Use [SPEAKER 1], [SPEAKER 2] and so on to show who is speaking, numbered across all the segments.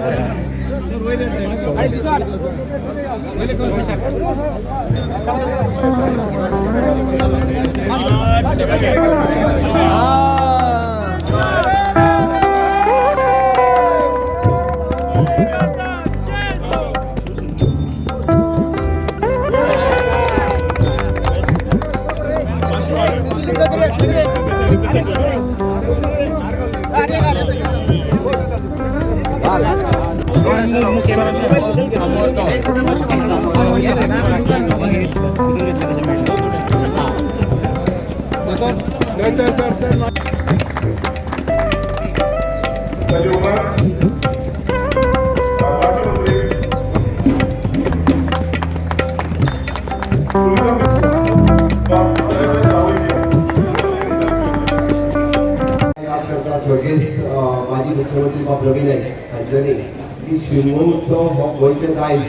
[SPEAKER 1] याद करता स्वर्गेस्त माजी मुख्यमंत्री बाब रवी नायक हांच्यांनी की शिगमो उत्सव हो गोंयचें दायज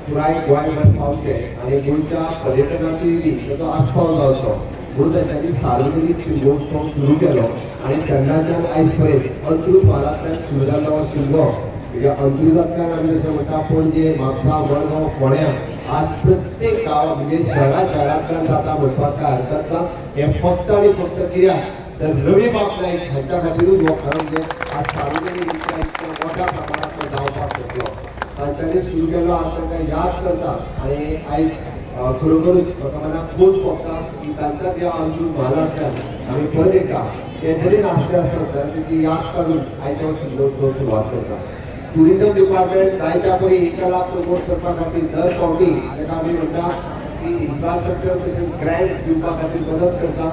[SPEAKER 1] पुराय गोंयभर पावचें आनी गोंयच्या पर्यटनांतूय बी ताचो आस्पाव जावचो म्हणून तांच्यांनी सार्वजनीक शिगमो उत्सव सुरू केलो. आनी तेन्नाच्यान आयज पर्यंत अंत्रूज म्हालांतल्यान सुरू जाल्लो हो शिगमो, म्हणजे अंत्रुजांतल्यान आमी जशें म्हणटा पणजे, म्हापसा, मडगांव, फोंड्यां, आज प्रत्येक गांवां म्हणजे शहरा शहरांतल्यान जाता म्हणपाक काय हरकत ना. हें फक्त आनी फक्त कित्याक तर रवी बाब नायक हांच्या खातीरूच हो खरो म्हणजे आज सार्वजनीक रित्या इतक्या मोठ्या प्रमाणात तो जावपाक शकलो. तांच्यांनी सुरू केलो, आज तांकां याद करता. आनी आयज खरोखरूच म्हाका मनाक खोस भोगता की तांच्याच ह्या अंत्रूज म्हालांतल्यान आमी परत एकदा ते जरी नासले आसत जाल्यार तेची याद काडून आयज हो शिगमोत्सव सुरवात करता. टुरिजम डिपार्टमेंट जायत्या परी ही कला प्रमोट करपा खातीर दर फावटी ताका आमी म्हणटा की इन्फ्रास्ट्रक्चर तशेंच ग्रँट्स दिवपा खातीर मदत करता.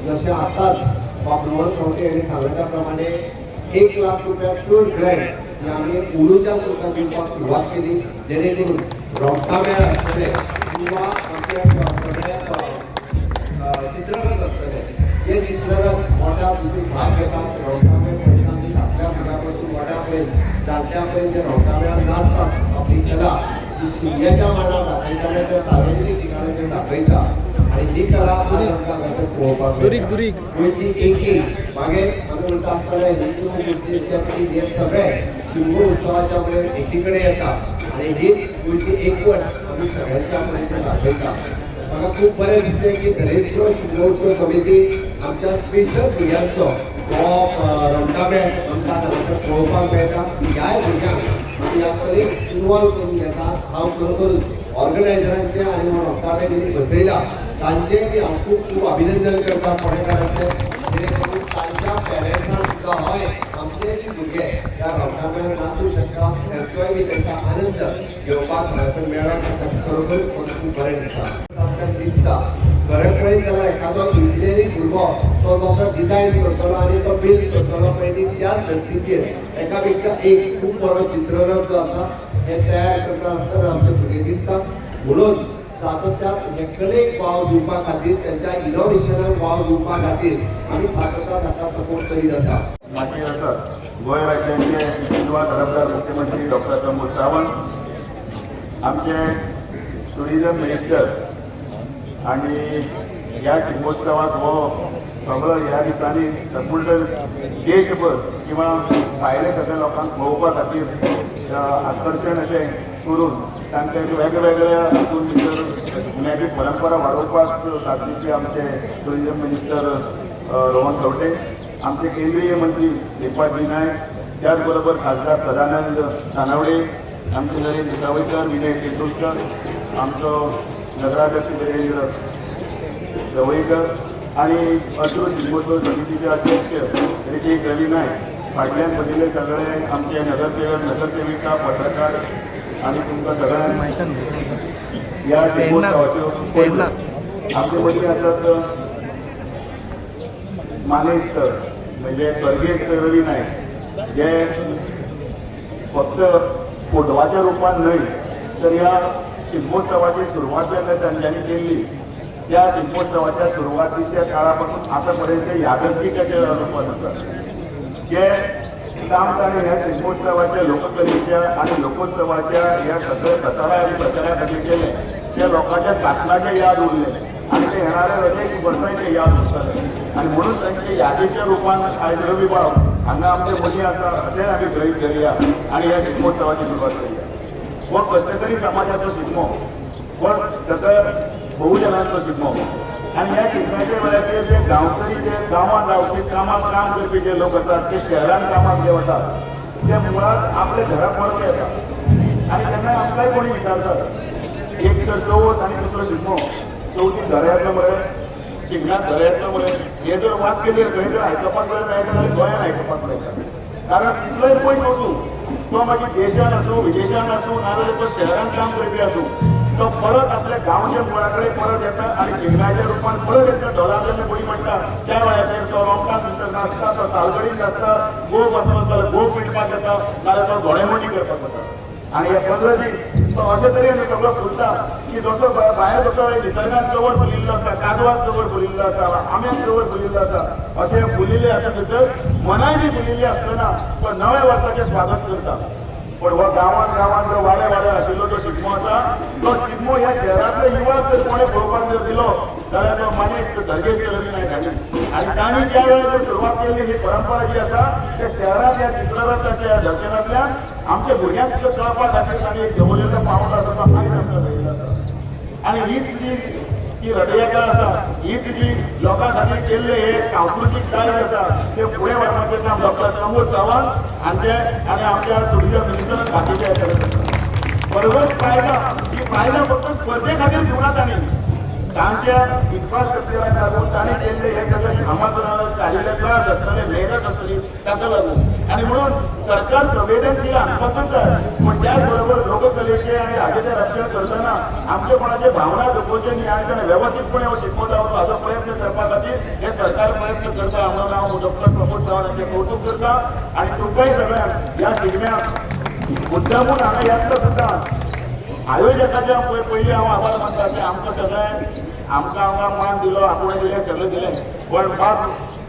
[SPEAKER 1] जशें आतांच बाब रोहन खंवटे हांणी सांगले त्या प्रमाणे 1 लाख रुपया चड ग्रँट ही आमी अंदूच्यान तुमकां दिवपाक सुरवात केली, जेणे करून रोमटां मेळ आसतले किंवा आमचे सगळे चित्ररथ आसतले, जे चित्ररथ मोठ्या तितून भाग घेतात. रोमटां मेळ पळयता आमी, धाकट्या भुरग्यां पासून व्हडा पर्यंत, जाणट्या पर्यंत जे रोमटां मेळान नाचतात, आपली कला जी शिगम्याच्या मांडार दाखयताले त्या सार्वजनीक ठिकाणाचेर दाखयता. आनी ही कला आज आमकां हांगासर पळोवपाक मेळटा. गोंयची एकी मागीर आमी म्हणटा आसतना हिंदू, मुस्लीम, कॅथलीक हे सगळे शिगमो उत्सवाच्या वयर एकी कडेन येता आनी हीच गोंयची एकवट आमी सगळ्यांच्या पर्यंत दाखयता. म्हाका खूब बरें दिसलें की दरेकलो शिगमोत्सव समिती आमच्या स्पेशल भुरग्यांचो हो रोमटामेळ आमकां हांगासर पळोवपाक मेळटा. ह्याय भुरग्यांक आमी ह्या कलेक इनवॉल्व करून घेतात. हांव खरोखरूच ऑर्गनायझरांचें आनी हो रोमटामेळ जेणी बसयला तांचें बी हांव खूब खूब अभिनंदन करता फोंडेकारांचें, जेणे करून तांच्या पेरंट्सांक सुद्दां हय आमचे बी भुरगे ह्या रोमटामेळार नाचूं शकता, तांचोय बी तांकां आनंद घेवपाक हांगासर मेळ्ळा. तांकां खरोखरूच म्हाका खूब बरें दिसता. तातूंतल्यान दिसता खरें पळयत जाल्यार एखादो इंजिनियरींग भुरगो तो जसो डिजायन करतलो आनी तो बिल्ड करतलो पयलीं, त्याच धर्तीचेर एका पेक्षा एक खूब बरो चित्ररथ जो आसा हे तयार करता आसतना आमचे भुरगे दिसता. म्हणून सातत्यात हे कलेक वाव दिवपा खातीर, त्यांच्या इनोव्हेशनाक वाव दिवपा खातीर आमी सातत्यान हाका सपोर्ट करीत आसा.
[SPEAKER 2] माचयेर आसात गोंय राज्याचे युवा तरफदार मुख्यमंत्री डॉक्टर प्रमोद सावंत, आमचे टुरिझम मिनिस्टर आणि ह्या शिगमोत्सवाक हो सगळो ह्या दिसांनी संपूर्ण देशभर किंवा भायले सगळ्या लोकांक पळोवपा खातीर आकर्शण अशें करून तांकां वेगवेगळ्या हातून भितर पुण्याची परंपरा वाडोवपाक साथ दिवपी आमचे टुरिझम मिनिस्टर रोहन खंवटे, आमचे केंद्रीय मंत्री श्रीपादजी नायक, त्याच बरोबर खासदार सदानंद तानावडे, आमचे नरेंद्र सावयकर, विनय तेंडुलकर, आमचो नगराध्यक्ष वीरेंद्र जवळीकर आणि अंत्रूज शिगमोत्सव समितीचे अध्यक्ष रितेश रवी नायक, फाटल्यान बशिल्ले सगळे आमचे नगरसेवक, नगरसेविका, पत्रकार आणि तुमकां सगळ्यांक ह्या शिगमोत्सवाच्यो आमचे मदीं आसात मानेस्त म्हणजे स्वर्गेस्त रवी नायक, जे फक्त फोटवाच्या रुपान न्हय तर ह्या शिगमोत्सवाची सुरवात जेन्ना तांच्यांनी केल्ली, त्या शिगमोत्सवाच्या सुरवातीच्या काळा पासून आतां पर्यंत यादस्तिकाच्या रुपान आसा. जे काम ताणें ह्या शिगमोत्सवाच्या लोककलेच्या आनी लोकोत्सवाच्या ह्या सगळ्या प्रसारा आनी प्रचारा खातीर केलें, त्या लोकांच्या सासणाचें याद उरलें आनी ते येणाऱ्या अनेक वर्सांचे याद उरतले. आनी म्हणून तांचे यादीच्या रुपान आयज रवी बाब हांगा आमचे मदीं आसा अशेंय आमी गृहीत धरुया आनी ह्या शिगमोत्सवाची सुरवात करुया. हो कश्टकरी समाजाचो शिगमो, हो सगळ्या बहुजनांचो शिगमो आनी ह्या शिगम्याच्या वेळाचेर जे गांवकरी, जे गांवांत रावपी, कामाक काम करपी जे लोक आसात, ते शहरांत कामाक जे वतात ते मुळात आपल्या घरा परत येतात आनी तेन्ना आमकांय कोणी विचारतात, एक तर चवथ आनी दुसरो शिगमो, चवथी घरा येतलो मरे, शिगम्याक घरा येतलो मरे, हे जर वाक्य जर खंय जर आयकपाक जर मेळटा जाल्यार गोंयान आयकपाक मेळटा. कारण कितलोय पयस वचूं तो, मागीर देशान आसूं, विदेशान आसूं, नाजाल्यार तो शहरान काम करपी आसूं, तो परत आपल्या गांवच्या मुळा कडेन परत येता आनी शिगम्याच्या रुपान परत एकदा ढोलार जेन्ना बडी म्हणटा त्या वेळाचेर तो रोमटान भितर नाचता, तो तालगडीन नाचता, गोफ आसलो जाल्यार गोफ विणपाक येता, नाजाल्यार तो घोडेमोडणी करपाक वता. आनी हे 15 दीस तो अशे तरेन सगळो फुलता की जसो भायर जसो निसर्गान चंवर फुलिल्लो आसा, काजवान चंवर फुलिल्लो आसा, आंब्यान चंवर फुलिल्लो आसा, अशें फुलिल्लें आसा भितर मनाय बी फुलिल्ली आसतना पण नव्या वर्साचें स्वागत करता. पण हो गांवान गांवान जो वाड्या वाड्यार आशिल्लो जो शिगमो आसा तो शिगमो ह्या शहरांतले युवाक जर कोणें पळोवपाक जर दिलो जाल्यार तो मानेस्त सर्गेस्त रवी नायक हांणी. आनी तांणी त्या वेळार जर सुरवात केल्ली ही परंपरा जी आसा त्या शहरांत ह्या चित्ररथाच्या दर्शनांतल्यान आमच्या भुरग्यांक सुद्दां कळपा खातीर तांणी एक दवरलेलो पावंडो आसा तो आयज आमकां मेळिल्लो आसा. आनी हीच जी ती रथयात्रा आसा, हीच जी लोकां खातीर केल्ले हे सांस्कृतीक दायज आसा ते फुडें व्हरपाचें काम डॉक्टर प्रमोद सावंत हांचे आनी आमच्या टुरिजम मिनिस्टरान बाकीचे करत आसा. बरोबर बायलां, ही बायलां फक्त स्पर्धे खातीर घेवना, तांणी तांच्या इन्फ्रास्ट्रक्चराक लागून तांणी केल्ले हे सगळे कामाक काडिल्ले त्रास आसतले, मेहनत आसतली ताका लागून. आनी म्हणून सरकार संवेदनशील आसपाकच जाय, पूण त्याच बरोबर लोककलेचे आनी हाजें रक्षण करतना आमचे कोणाचे भावना दुखोवचे न्ही आनी ताणें वेवस्थीतपणे हो शिगमो जावचो हाचो प्रयत्न करपा खातीर हे सरकार प्रयत्न करता. म्हणून हांव डॉक्टर प्रमोद सावंत हांचें कौतूक करता आनी तुमकांय सगळ्यांक ह्या शिगम्याक मुद्दामून हांगा येतलो सुद्दां आयोजकाच्या पयलीं हांव आभार मानता की आमकां सगळें आमकां हांगा मान दिलो, आपोवणें दिलें, सगळें दिलें, पण बाब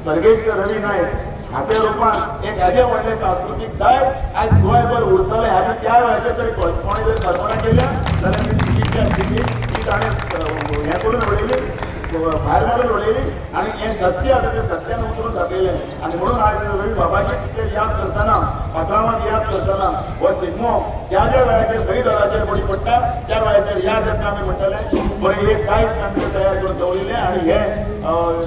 [SPEAKER 2] सर्गेस्त रवी नायक हाच्या रुपान एक येदें व्हडलें सांस्कृतीक दायज आयज गोंयभर उरतलें हाची त्या वेळाचेर तरी कोणें जर कल्पना केल्या जाल्यार ती चुकीची आशिल्ली. ती ताणें हें करून उडयली, भायर मारून उडयली आनी हें सत्य आसा तें सत्यान उतरून दाखयलें. आनी म्हणून आयज रवी बाबाची पिक्चर याद करतना, पात्रांवाक याद करतना, हो शिगमो ज्या ज्या वेळाचेर खंय दराचेर बडी पडटा त्या वेळाचेर याद येतना आमी म्हणटले बरें एक दायज तांकां तयार करून दवरिल्लें आनी हे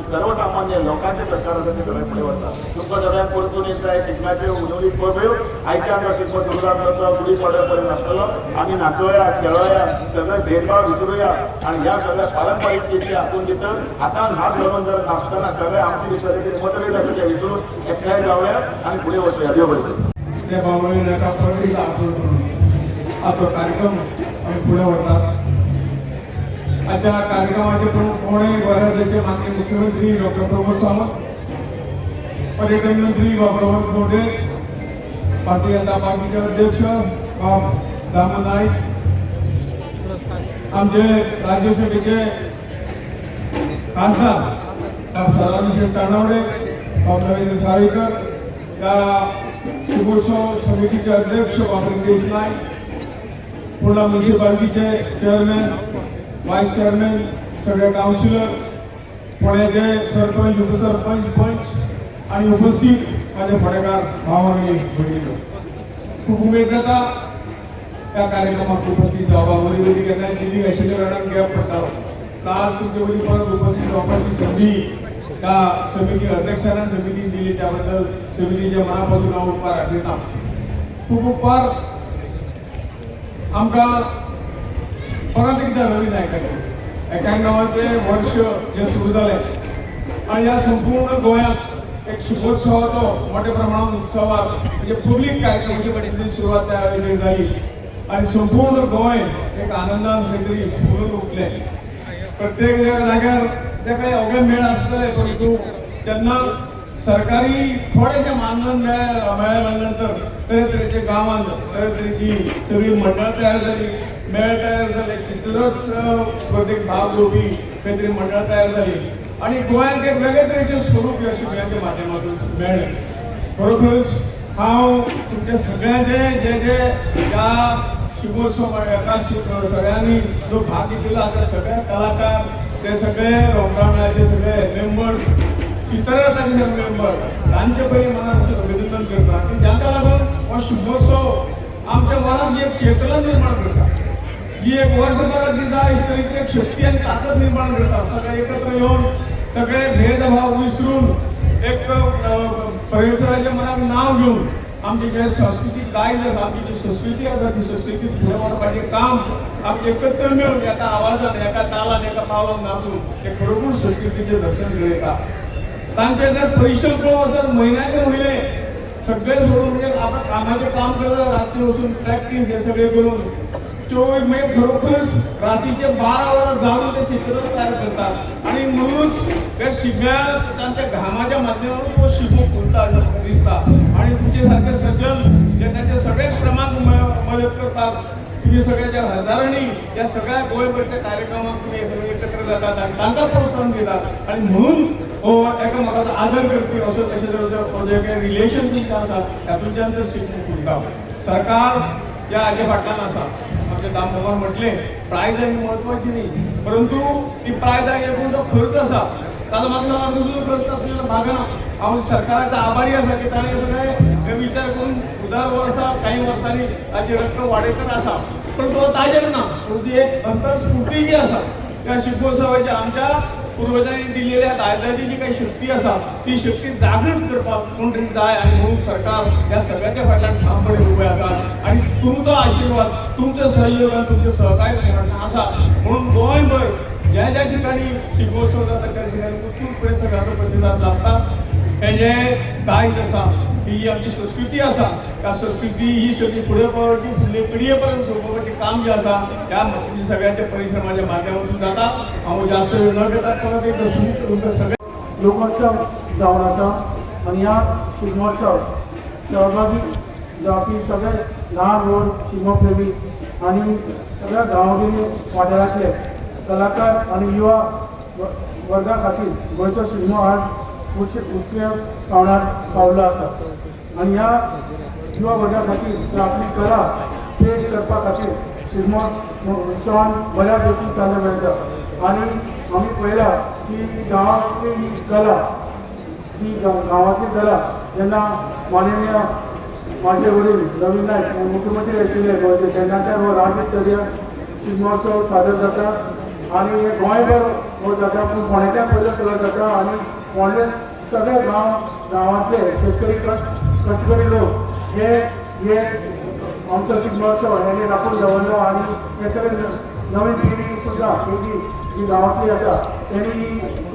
[SPEAKER 2] सर्वसामान्य लोकांचें सरकार आसा तें सगळें फुडें वता. तुमकां सगळ्यांक परतून एकदां हे शिगम्याच्यो उलोवणी परब्यो. आयच्यान जो शिगमो सुरू जातलो तो गुडी पाडव्या पर्यंत आसतलो. आमी नाचोया, खेळोया, सगळे भेदभाव विसरुया आनी ह्या सगळ्या पारंपारीक हातून भितर हातान हात घालून जर नाचतना सगळे आमचे भितर कितें मतभेद आसा ते विसरून एकठांय जावया आनी फुडें वचूया. देव बरें करूं.
[SPEAKER 3] त्या बाबांनी नाका परत एकदा आठवण करून आजचो कार्यक्रम आमी फुडें व्हरतात. आजच्या कार्यक्रमाचे प्रमुख पावणे गोंयाचे माननीय मुख्यमंत्री डॉक्टर प्रमोद सावंत, पर्यटन मंत्री बाब रोहन खंवटे, भारतीय जनता पार्टीचे अध्यक्ष बाब दामू नाईक, आमचे राज्यसभेचे खासदार बाब सदानंद शेठ तानावडे, बाब नरेंद्र सावयकर, या शिगमोत्सव समितीचे अध्यक्ष बाब रितेश नाईक, फोंडा म्युन्सिपाल्टीचे चेअरमॅन, वायस चेअरमॅन, सगळे कावन्सिलर, फोंड्याचे सरपंच, उपसरपंच, पंच आणि उपस्थित माझे फोंडेकार भाव आणि भयणीनो, खूप उमेद जाता त्या कार्यक्रमाक उपस्थित जावपाक. वरी वरी केन्ना दिल्लीक आशिल्ल्या कारणान गॅप पडटालो. आज तुमचे वरी परत उपस्थित जावपाची संदी त्या समिती अध्यक्षांना समितीन दिली, त्याबद्दल समितीच्या मनापासून हांव उपकार आठयता. खूब उपकार. आमकां परत एकदा रवी नायकाचे 91चे वर्ष जे सुरू जालें आणि ह्या संपूर्ण गोंयांत एक शिगमोत्सवाचो मोठ्या प्रमाणात उत्सवात म्हणजे पब्लीक कार्यक्रमाची पद्दतीन सुरवात त्या वेळेर जाली आणि संपूर्ण गोंय एक आनंदान खंय तरी फुलून उठलें. प्रत्येक जाग्यार ते काही अवघे मेळ आसतले, परंतु तेन्ना सरकारी थोडेशें मानधन मेळ्ळे नंतर तरेतरेचे गांवांत तरेतरेची सगळी मंडळां तयार जाली, मेळ तयार जाले, चित्ररथ स्पर्धेक भाग घेवपी काहीतरी मंडळां तयार जाली आणि गोंयांत एक वेगळे तरेचें स्वरूप ह्या शिगम्याच्या माध्यमातून मेळ्ळें. खरोखरच हांव तुमच्या सगळ्यांचे जे जे ह्या शिगमोत्सव एका सगळ्यांनी जो भाग घेतलेलो आसा, सगळे कलाकार, ते सगळे रोमटामेळाचे सगळे मेंबर चित्ररथाचे सगळे मेंबर तांचे पयलीं मनाक अभिनंदन करता की जांकां लागून हो शिगमोत्सव आमच्या मनाक जी एक क्षेत्र निर्माण करता, जी एक वर्सभरात जी जाय अशी तरेची एक शक्ती आनी ताकद निर्माण करता. सगळे एकत्र येवन सगळे भेदभाव विसरून एक परमेश्वराच्या मनाक नांव घेवन आमचे जे संस्कृतीक दायज आसा, आमची जी संस्कृती आसा, ती संस्कृती फुडें व्हरपाचें काम आमी एकत्र मेळून एका आवाजान, एका तालान, एका पावलान नाचून ते खरोखर संस्कृतीचें दर्शन घडयता. तांचे जर परिश्रम पळोवंक वचत, म्हयन्याचे म्हयने सगळे सोडून, म्हणजे आपण कामाचें काम करता, रात्री वचून प्रॅक्टीस हे सगळे करून 24 म्हणजे खरोखरच रातीचे 12 वरां जावन ते चित्र तयार करतात आणि म्हणूनच त्या शिगम्या तांच्या घामाच्या माध्यमातून तो शिगमो फुलता अशें म्हाका दिसता. आणि तुमचे सारखे सज्जन जे तांच्या सगळ्या श्रमाक मदत करतात, तुम्ही सगळ्या हजारांनी या सगळ्या गोंयभरच्या कार्यक्रमाक तुम्ही सगळे एकत्र जातात आणि तांकां प्रोत्साहन दितात आणि म्हणून हो एकामेकाचो आदर करपी असो तशें जर जे काही रिलेशन तुमचें आसा, तातूंतल्यान जर शिगमो फुलता. सरकार या हाजे फाटल्यान आसा. आमच्या दामबाबान म्हटलें, प्रायजां ही म्हत्वाची न्ही, परंतु ती प्रायजां एकूण जो खर्च आसा ताजो मागीर अर्दो सुद्दां खर्च आपल्याला भागना. हांव सरकाराचो आभारी आसा की ताणें सगळे हे विचार करून दर वर्सा काही वर्सांनी ताची रक्कम वाडयतच आसा, पण तो ताजेर ना, पूण ती एक अंतरस्फूर्ती जी आसा त्या शिगमोत्सवाची, आमच्या पूर्वजांनी दिलेल्या दायजाची जी काही शक्ती आसा, ती शक्ती जागृत करपाक कोण तरी जाय आणि म्हणून सरकार ह्या सगळ्याच्या फाटल्यान ठामपणे उबें आसा. आणि तुमचो आशिर्वाद, तुमचो सहयोग आणि तुमचें सहकार्य फाटल्यान आसा म्हणून गोंयभर ज्या ज्या ठिकाणी शिगमोत्सव जाता त्या ठिकाणी उत्सुकपणे सगळ्यांचो प्रतिसाद लाभता. हे जे दायज आसा, ही जी आमची संस्कृती आसा, त्या संस्कृती ही सगळी फुडें पावची, फुडले पिढये पर्यंत सोंपोवपाचें काम जें आसा त्या तुमच्या सगळ्यांच्या परिश्रमाच्या माध्यमातून जाता. हांव जास्त वेळ न घेता परत एकदा तुमकां सगळ्या
[SPEAKER 4] लोकोत्सव जावन आसा आनी ह्या शिगमोत्सव सहभागी जावपी सगळे ल्हान व्हड शिगमो प्रेमी आनी सगळ्या गांवगिरी वाठारांतले कलाकार आनी युवा वर्गा खातीर गोंयचो शिगमो आज उच्च उच्च पावंड्यार पावलो आसा. आनी ह्या युवा वर्गा खातीर ते आपली कला पेश करपा खातीर शिगमो उत्सवान बऱ्या पैकी सादर मेळटा. आनी आमी पळयला की गांवांतली ही कला, ही गांवांतली कला जेन्ना माननीय माझे वडील रवी नायक हे मुख्यमंत्री आशिल्ले गोंयचे, तेन्नाच्यान हो राज्यस्तरीय शिगमोत्सव सादर जाता आनी हे गोंयभर हो जाता, पूण फोंड्याच्यान पयलो सुरवात जाता. आनी फोंडे सगळे गांव गांवांतले शेतकरी कश्टकरी लोक हे हे आमचो शिगमोत्सव हेणी राखून दवरलो. आनी हे सगळे नवीन पिढी सुद्दां पिळगी जी गांवांतली आसा तेणी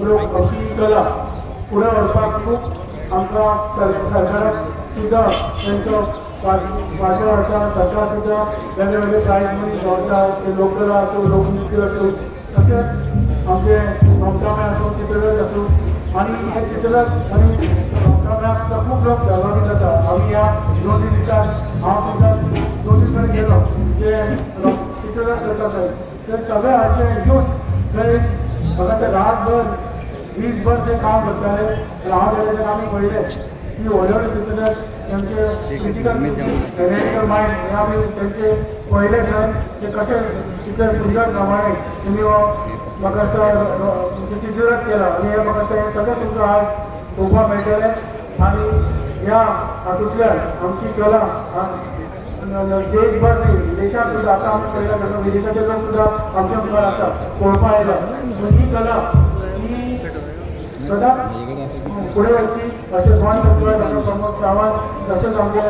[SPEAKER 4] लोक आमची कला फुडें व्हरपाक खूब आमकां सरकाराक सुद्दां तेंचो पाठबळ आसा. सरकार सुद्दां वेगळे वेगळे प्रायज मनी दवरता, ते लोककला आसूं, लोकनृत्य आसूं, तशेंच आमचे रोमटामेळ आसूं, चित्ररथ आसूं. आनी हे चित्ररथ आनी रोमटामेळाक सुद्दां खूब लोक सहभागी जाता. आमी ह्या 2-3 दिसांत हांव सुद्दां 2-3 कडेन गेलो जे चित्ररथ करता थंय, ते सगळे हाचे यूथ थंय म्हाका ते रातभर दीसभर ते काम करताले. आनी हांव गेले तेन्ना आमी पळयलें की व्हडले व्हडले चित्ररथ तेमचे क्रिटिकल एनालिटिकल मायंड हे आमी तेंचे पळयले थंय, ते कशे कितले सुंदर प्रमाणे तेमी हो म्हाका दिसता चित्ररथ केला. आनी हे म्हाका दिसता हें सगळें तुमकां आज पळोवपाक मेळटलें. आनी ह्या हातूंतल्यान आमची कला देशभर न्ही, विदेशात सुद्दां आतां आमी पळयला तेन्ना विदेशाचे लोक सुद्दां आमच्या मुखार आसा पळोवपाक आयला. ही कला ही सदांच फुडें वचची अशें गोंय सरकार डॉक्टर प्रमोद सावंत तशेंच आमचे